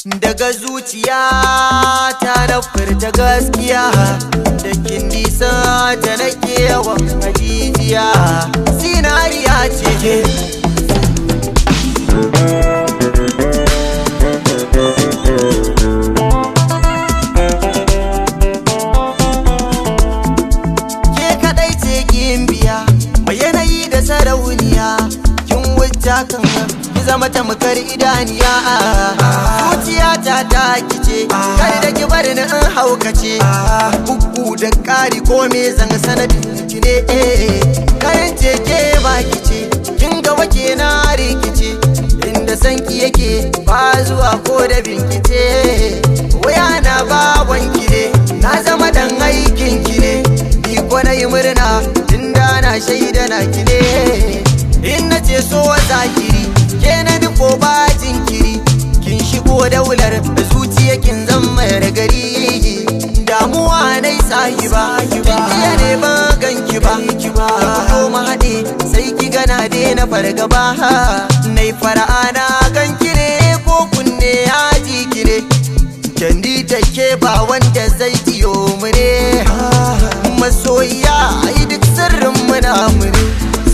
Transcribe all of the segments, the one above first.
Daga zuciya ta na furta gaskiya, da kin nisa ta nake yawan hajijiya. Zinariya ce ke. Ke kadai ce gimbiya, mai yanayi da sarauniya. Kin wuce kan ki zama tamkar idaniya. Zuciyata ta kice, kar da ki bar ni in haukace. Bugu da ƙari ko me zan sanadin ki ne. Kayan ke ba kice, kin ga wake na rikice. Inda sanki yake ba zuwa ko da binkice. Waya na bawan ki ne, na zama dan aikin ki ne. Ni ko na yi murna tunda na shaida na ki ne. In na ce so zakiri, ke na ko ba jinkiri. Kin shigo daular zuciya, kin zama gari. Damuwa nai sahiba, kin jiya ne ba ganki ba. Ki fito mu haɗe sai ki gana daina fargaba. Nai fara'a na ganki ne ko kunne ya ji ki ne. Candi take ba wanda zai jiyo mu ne. Masoyiya, ai duk sirrin mu na mu ne.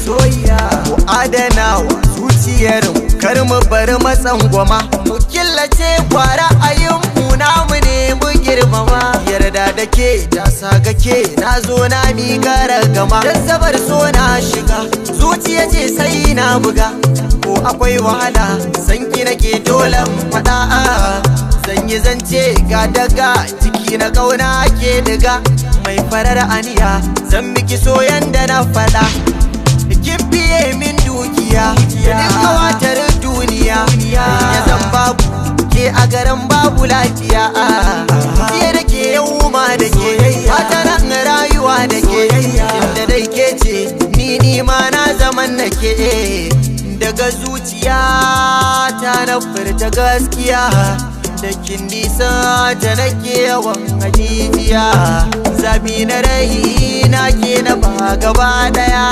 Soyayya mu adana wa zuciyar mu, kar mu bari matsangwama. Mu killace kwara ayin mu, namu ne mu girmama. Yarda da ke ta saga ke na zo na miƙa ragama. Jazzabar so na shiga zuciya ce sai na buga. Ko akwai wahala sanki nake dole in faɗa. Zan yi zance ga daga ciki na kauna ke diga. Mai farar aniya zan miki soyan da na faɗa. Kin fiye min dukiya da duk kawatar duniya. Ya zan babu ke a garin babu lafiya. Jiya da ke yau ma da ke, fata nan rayuwa da ke. Inda dai ke ce ni ni ma na zaman na ke. Daga zuciya ta na furta gaskiya, da kin nisa ta nake yawan hajijiya. Zabi na rai na ke na ba gaba daya,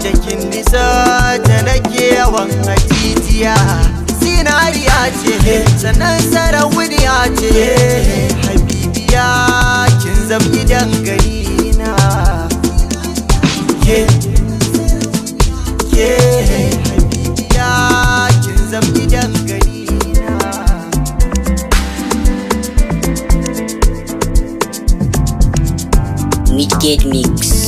da kin nisa ta nake yawan hajijiya. Zinariya ce sannan sarauniya ce, habibiya kin zam gidan gari na. Ke ke habibiya kin zam gidan gari na. Midgate Mix.